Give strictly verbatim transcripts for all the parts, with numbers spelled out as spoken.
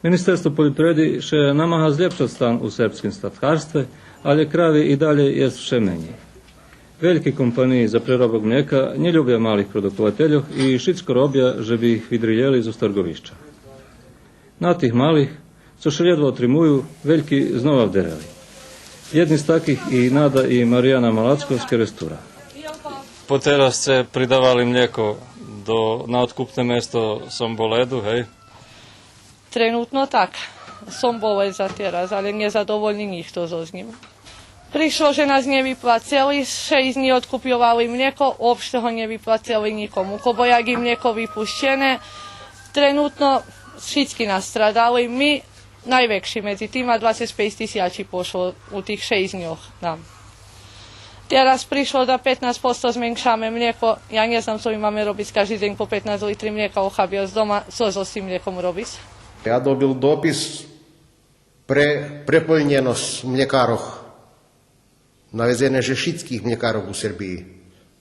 Министерство польопривреди ше намага злєпшац стан у сербским статхарстве, алє крави и далєй єст вше менєй. Вельки компаниї за преробок млєка нє любя малих продуковательох и шицко робя же би их видрилєли зоз торговища. На тих малих, цо ше лєдво отримую, вельки знова вдерели. Єдни з таких и Нада и Марияна Малацко з Керестура. Потераз сце придавали млєко до, на откупне место Сомболеду, гей? Тренутно так. Сомболед за тераз, алє нє задовольни нїхто зоз нїм. Пришло же нас нє виплацели, шейсц днї откупйовали млєко, уопште го нє виплацели нїкому. Кобаяґи млєко випущене, тренутно шицки настрадали. Ми найвекши медзи тима, двацец пейц тисячи пошло у тих шейсц дньох нам. Тераз пришло да петнац посто зменшаме млєко. Я нє знам цо ми маме робиц, кажди дзень по петнац литри млєка охабяц дома, цо зоз тим млєком робиц. Я добил допис пре преполнєносц млєкарох. Наведзене же шицких млєкарох у Сербиї.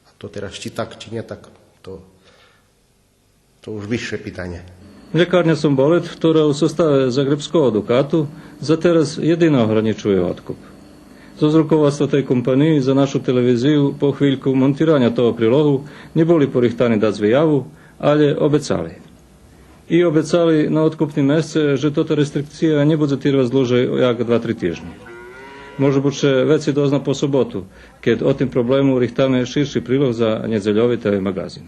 А то тераз чи так, чи нє так, то, то уж висше питанє. Млєкарня Сомболед, котра у составе загребского Дукату, за тераз єдина огранїчує откуп. Зоз руководства тей компаниї за нашу телевизию по хвильку монтираня того прилогу нє були порихтани дац вияву, алє обецали. И обецали на откупним месце же тота рестрикция нє будзе тирвац длужей як два-три тижнї. Може буц ше вецей дозна по соботу, кед о тим проблему рихтаме ширши прилог за нєдзельови ТВ маґазин.